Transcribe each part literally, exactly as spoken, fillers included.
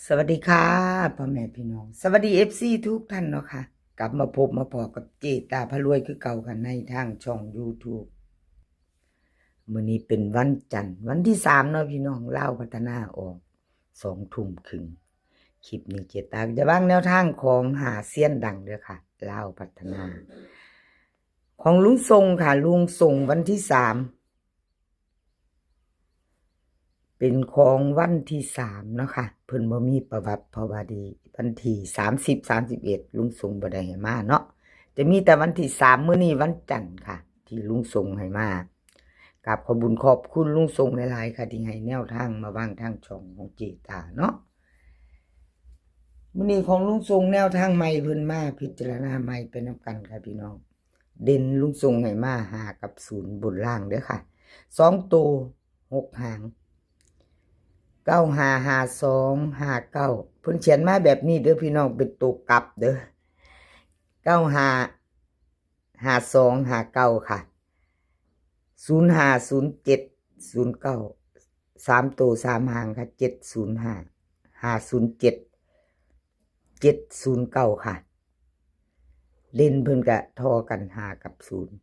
สวัสดีค่ะ พ่อแม่พี่น้อง สวัสดี เอฟซี ทุกท่านเนาะค่ะ กลับมาพบมาพ้อกับเจตาพารวยคือเก่ากันในทางช่อง YouTube มื้อนี้เป็นวันจันทร์ วันที่สามเนาะพี่น้อง ลาวพัฒนาออกสองทุ่มครึ่ง คลิปนี้เจตาจะวางแนวทางของห้าเซียนดังเด้อค่ะ ลาวพัฒนา ของลุงทรงค่ะ ลุงทรงวันที่สาม เป็นของวันที่สามเนาะค่ะ เพิ่นบ่มีประวัติ เพราะว่าดี วันที่สามสิบ สามสิบเอ็ด ลุงทรงบ่ได้ให้มาเนาะ จะมีแต่วันที่สาม มื้อนี้วันจันทร์ค่ะ ที่ลุงทรงให้มา กราบขอบบุญขอบคุณลุงทรงหลายๆค่ะ ที่ให้แนวทางมาวางทางช่องของเจตาเนาะ มื้อนี้ของลุงทรงแนวทางใหม่เพิ่นมา พิจารณาใหม่ไปนำกันค่ะพี่น้อง เด่นลุงทรงให้มาห้ากับศูนย์บนล่างเด้อค่ะ สองตัวหกหาง เก้าห้า ห้าสอง ห้าเก้า เพิ่นเขียนมาแบบนี้เด้อพี่น้อง เป็นตัวกลับเด้อ เก้าห้า ห้าสอง ห้าเก้า ค่ะ ศูนย์ห้า ศูนย์เจ็ด ศูนย์เก้า สามตัวสามหางค่ะ เจ็ดศูนย์ห้า ห้าศูนย์เจ็ด เจ็ดศูนย์เก้า ค่ะ เด่นเพิ่นกะทอกันห้ากับศูนย์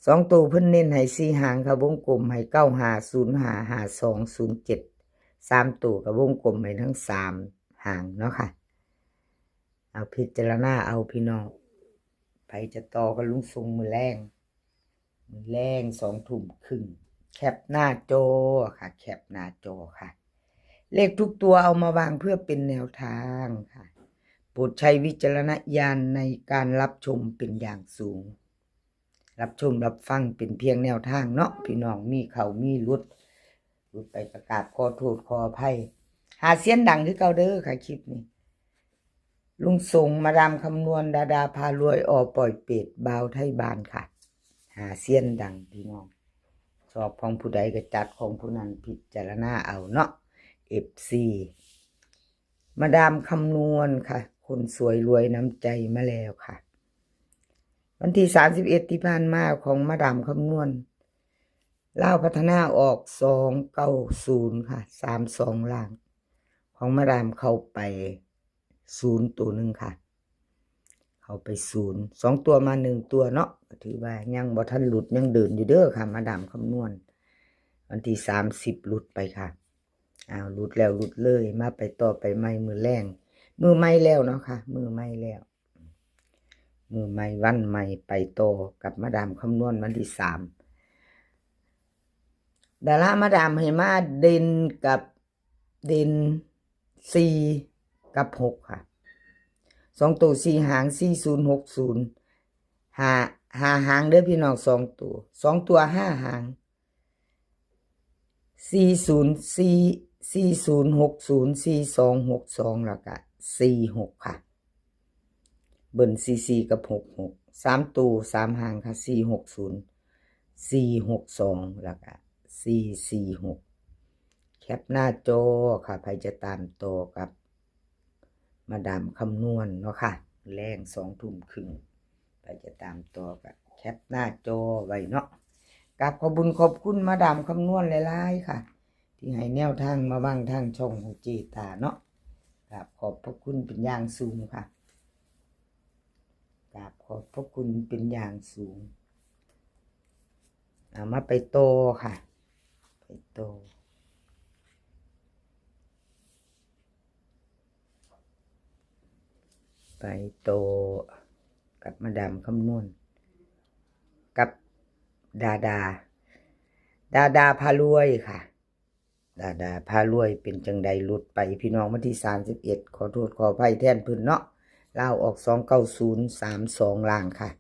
สองตัวเพิ่นเน้นให้สี่หางค่ะ วงกลมให้ เก้าห้า ศูนย์ห้า ห้าสอง ศูนย์เจ็ด สามตัวกะวงกลมให้ทั้งสามหางเนาะค่ะ เอาพิจารณาเอาพี่น้อง ไผจะต่อกับลุงทรงมื้อแลง มื้อแลงสองทุ่มครึ่ง แคปหน้าจอค่ะ แคปหน้าจอค่ะ เลขทุกตัวเอามาวางเพื่อเป็นแนวทางค่ะ โปรดใช้วิจารณญาณในการรับชมเป็นอย่างสูง รับชมรับฟังเป็นเพียงแนวทางเนาะพี่น้อง มีเข้ามีหลุด หลุดไปกะกราบขอโทษขออภัย ห้าเซียนดังคือเก่าเด้อค่ะคลิปนี้ ลุงทรง มาดามคำนวณ ดาดาพารวย อ.ป่อยเปรต บ่าวไทยบ้านค่ะ ห้าเซียนดังพี่น้อง ชอบของผู้ใดกะจัดของผู้นั้น พิจารณาเอาเนาะ เอฟซี มาดามคำนวณค่ะ คนสวยรวยน้ำใจมาแล้วค่ะ วันที่สามสิบเอ็ดที่ผ่านมาของมาดามคำนวณ ลาวพัฒนาออกสองเก้าศูนย์ค่ะ สามสอง ล่าง ของมาดามเข้าไปศูนย์ตัวหนึ่งค่ะ เข้าไปศูนย์ สองตัวมาหนึ่งตัวเนาะ ก็ถือว่ายังบ่ทันหลุด ยังเดินอยู่เด้อค่ะ มาดามคำนวณ วันที่สามสิบหลุดไปค่ะ อ้าว หลุดแล้วหลุดเลย มาไปต่อไปใหม่มื้อแลง มื้อใหม่แล้วเนาะค่ะ มื้อใหม่แล้ว มื้อใหม่วันใหม่ ไปต่อกับมาดามคำนวณวันที่สาม ดารามาดามให้มาเด่นกับ เด่นสี่กับหกค่ะ สองตัวสี่หาง สี่ศูนย์ หกศูนย์ ห้า ห้าหางเด้อพี่น้อง สองตัว สองตัวห้าหาง สี่ศูนย์ สี่ สี่ศูนย์ หกศูนย์ สี่สอง หกสอง แล้วกะสี่หกค่ะ เบิ้ลสี่สี่กับหกหก สามตัวสามหางค่ะ สี่หกศูนย์ สี่หกสอง แล้วกะสี่สี่หก แคปหน้าจอค่ะ ไผจะตามต่อกับมาดามคำนวณเนาะค่ะ แลงสองทุ่มครึ่ง ไผจะตามต่อกะแคปหน้าจอไว้เนาะ กราบขอบบุญขอบคุณมาดามคำนวณหลายๆค่ะ ที่ให้แนวทางมาวางทางช่องของเจตาเนาะ กราบขอบพระคุณเป็นอย่างสูงค่ะ กราบขอบพระคุณเป็นอย่างสูง เอามาไปต่อค่ะ ไปต่อ ไปต่อกับมาดามคำนวณ กับดาดา ดาดาพารวยค่ะ ดาดาพารวยเป็นจังใดหลุดไปพี่น้อง วันที่สามสิบเอ็ด ขอโทษขออภัยแทนเพิ่นเนาะ ลาวออกสองเก้าศูนย์ สามสอง ล่างค่ะ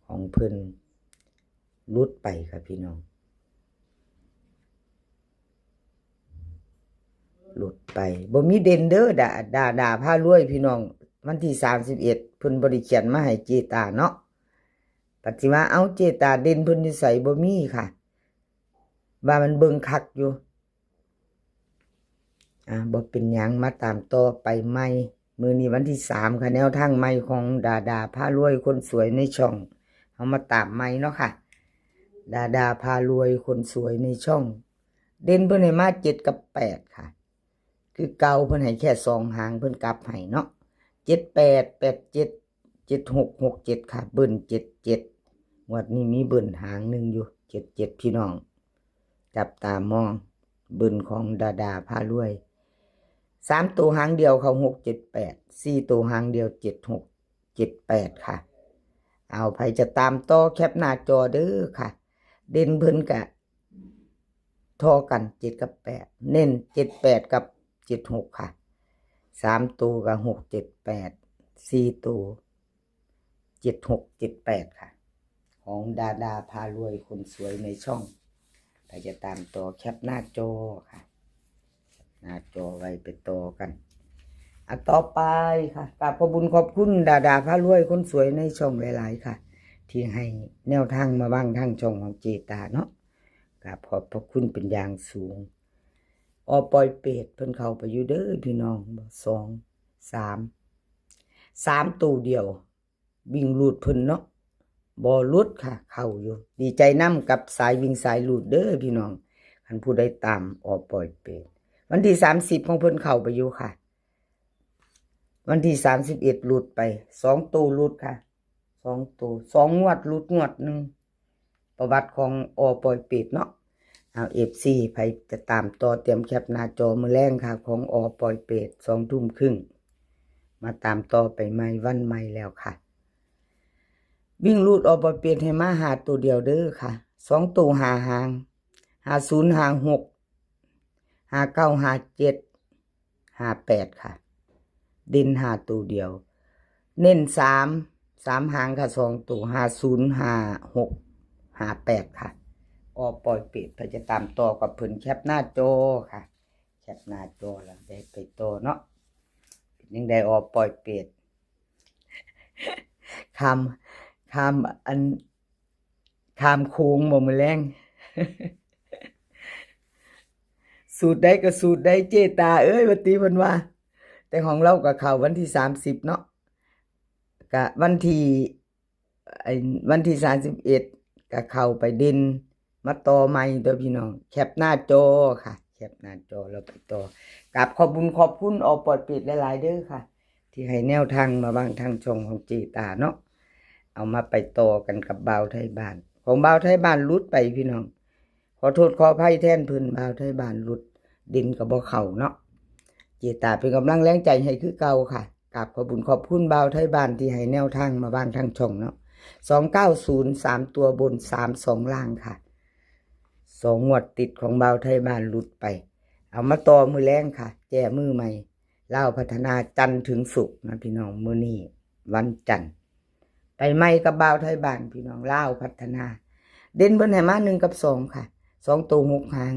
ของเพิ่นหลุดไปค่ะพี่น้อง หลุดไป บ่มีเด่นเด้อ ดา ดา ดาพารวยพี่น้อง วันที่สามสิบเอ็ด เพิ่นบ่ได้เขียนมาให้เจตาเนาะ ปัดสิว่า เอ้า เจตาเด่นเพิ่นอยู่ไส บ่มีค่ะ ว่ามันเบิ่งคักอยู่ อ่า บ่เป็นหยัง มาตามต่อไปใหม่ มื้อนี้วันที่สามค่ะ แนวทางใหม่ของดาดาพารวยคนสวยในช่อง เฮามาตามใหม่เนาะค่ะ ดาดาพารวยคนสวยในช่อง เด่นเพิ่นให้มาเจ็ดกับแปดค่ะ คือเก่าเพิ่นให้แค่สองหาง เพิ่นกลับให้เนาะ เจ็ดแปด แปดเจ็ด เจ็ดหก หกเจ็ดค่ะ เบิ้ล เจ็ดเจ็ด งวดนี้มีเบิ้ลหางหนึ่งอยู่ เจ็ดเจ็ด พี่น้อง จับตามอง เบิ้ลของดาดาพารวย สามตัวหางเดียวเข้า หกเจ็ดแปด สี่ตัวหางเดียว เจ็ดหก เจ็ดแปด ค่ะ เอา ไผจะตามต่อแคปหน้าจอเด้อค่ะ เด่นเพิ่นกะทอกัน เจ็ดกับแปด เน้น เจ็ดแปด กับ เจ็ดหก ค่ะ สามตัวกะ หกเจ็ดแปด สี่ตัว เจ็ดหก เจ็ดแปด ค่ะ ของดาดาพารวยคนสวยในช่อง ไผจะตามต่อแคปหน้าจอค่ะ หน้าจอไว้ไปต่อกัน อ่ะ ต่อไปค่ะ กราบขอบบุญขอบคุณดาดาพารวยคนสวยในช่องหลายๆค่ะ ที่ให้แนวทางมาบ้างทางช่องของเจตาเนาะ กราบขอบพระคุณเป็นอย่างสูง ออปอยเปตเพิ่นเข้าไปอยู่เด้อพี่น้อง สอง สาม สามตัวเดียว วิ่งรูดเพิ่นเนาะ บ่หลุดค่ะ เข้าอยู่ ดีใจนำกับสายวิ่งสายรูดเด้อพี่น้อง คันผู้ใดตามออปอยเปต วันที่สามสิบของเพิ่นเข้าไปอยู่ค่ะ วันที่สามสิบเอ็ดหลุดไป สองตัวหลุดค่ะ สองตัว สองงวดหลุดงวดหนึ่ง ประวัติของออปอยเปตเนาะ เอา เอฟซี ไผจะตามต่อเตรียมแคปหน้าจอมื้อแลงค่ะ ของออปอยเปต สองทุ่มครึ่ง มาตามต่อไปใหม่วันใหม่แล้วค่ะ วิ่งรูดออปอยเปตให้มาห้าตัวเดียวเด้อค่ะ สองตัวห้าหาง ห้าศูนย์ ห้าหก ห้าเก้า ห้าเจ็ด ห้าแปด ค่ะ เด่นห้าตัวเดียว เน้นสาม สามหางค่ะ สองตัว ห้าศูนย์ ห้าหก ห้าแปด ค่ะ ออปอยเปต ไผจะตามต่อกับเพิ่นแคปหน้าจอค่ะ แคปหน้าจอแล้วได้ไปต่อเนาะ เป็นจั่งใดออปอยเปต ข้าม ข้าม อัน ข้ามโขงบ่มื้อแลง สูตรใดก็สูตรใดเจตาเอ้ย ว่าติเพิ่นว่า แต่ของเราก็เข้าวันที่สามสิบเนาะ กะวันที่ ไอ้วันที่สามสิบเอ็ด ก็เข้าไปเด่น มาต่อใหม่เด้อพี่น้อง แคปหน้าจอค่ะ แคปหน้าจอแล้วไปต่อ กราบขอบบุญขอบคุณออปอยเปตหลายๆเด้อค่ะ ที่ให้แนวทางมาบ้างทางช่องของเจตาเนาะ เอามาไปต่อกันกับบ่าวไทยบ้าน ของบ่าวไทยบ้านหลุดไปพี่น้อง ขอโทษขออภัยแทนเพิ่น บ่าวไทยบ้านหลุด เด่นก็บ่เข้าเนาะ เจตาเป็นกำลังแรงใจให้คือเก่าค่ะ กราบขอบบุญขอบคุณบ่าวไทยบ้านที่ให้แนวทางมาบ้างทางช่องเนาะ สองเก้าศูนย์ สามตัวบน สามสอง ล่างค่ะ สองงวดติดของบ่าวไทยบ้านหลุดไป เอามาต่อมื้อแลงค่ะ แก้มือใหม่ ลาวพัฒนาจันทร์ถึงศุกร์นะพี่น้อง มื้อนี้วันจันทร์ ไปใหม่กับบ่าวไทยบ้านพี่น้อง ลาวพัฒนา เด่นเพิ่นให้มาหนึ่งกับสองค่ะ สองตัวหกหาง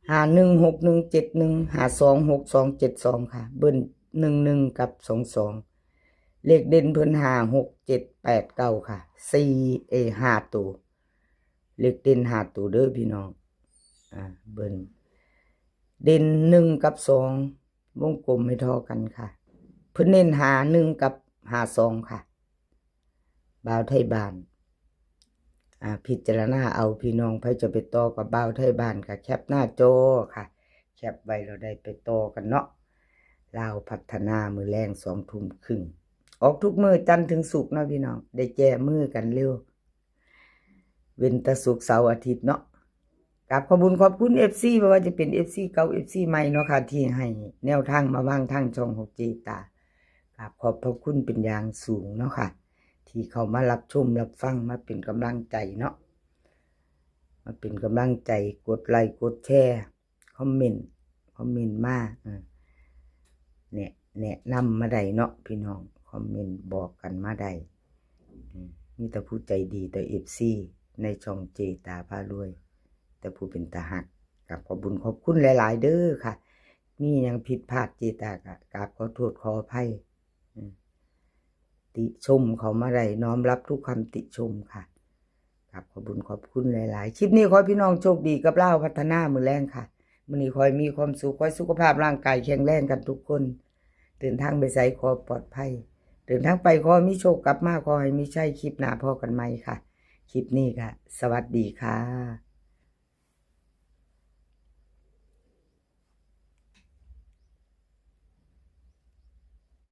ห้าหนึ่ง หกหนึ่ง เจ็ดหนึ่ง ห้าสอง หกสอง เจ็ดสอง ค่ะ เบิ้ล หนึ่งหนึ่ง กับ สองสอง เลขเด่นเพิ่น ห้าหก เจ็ด แปด เก้า ค่ะ สี่ เอ ห้าตัว เลขเด่นห้าตัวเด้อพี่น้อง อ่า เบิ้ล เด่นหนึ่งกับสอง วงกลมให้เท่ากันค่ะ เพิ่นเน้นห้าหนึ่งกับห้าสองค่ะ บ่าวไทยบ้าน อ่า พิจารณาเอาพี่น้อง ไผจะไปต่อกับบ่าวไทยบ้านก็แคปหน้าจอค่ะ แคปไว้เราได้ไปต่อกันเนาะ ลาวพัฒนามื้อแลงสองทุ่มครึ่ง ออกทุกมื้อจันทร์ถึงศุกร์เนาะพี่น้อง ได้แก้มือกันเร็ว เว้นแต่ศุกร์เสาร์อาทิตย์เนาะ กราบขอบบุญขอบคุณ เอฟซี บ่ว่าจะเป็น เอฟซี เก่า เอฟซี ใหม่เนาะค่ะ ที่ให้แนวทางมาบ้างทางช่องของเจตา กราบขอบพระคุณเป็นอย่างสูงเนาะค่ะ ที่เข้ามารับชมรับฟัง มาเป็นกำลังใจเนาะ มาเป็นกำลังใจ กดไลค์กดแชร์ คอมเมนต์ คอมเมนต์มา เออ เนี่ย แนะนำมาได้เนาะพี่น้อง คอมเมนต์บอกกันมาได้ อืม มีแต่ผู้ใจดีต่อ เอฟซี ในช่องเจตาพารวย แต่ผู้เป็นตาฮัก กราบขอบบุญขอบคุณหลายๆเด้อค่ะ มีหยังผิดพลาดเจตากะกราบขอโทษขออภัย อืม ติชมเขามาได้ น้อมรับทุกคำติชมค่ะ กราบขอบบุญขอบคุณหลายๆ คลิปนี้ขอให้พี่น้องโชคดีกับลาวพัฒนามื้อแลงค่ะ มื้อนี้ขอให้มีความสุข ขอให้สุขภาพร่างกายแข็งแรงกันทุกคน เดินทางไปไสขอปลอดภัย เดินทางไปขอให้มีโชค กลับมาขอให้มีชัย คลิปหน้าพ้อกันใหม่ค่ะ คลิปนี้ก็สวัสดีค่ะ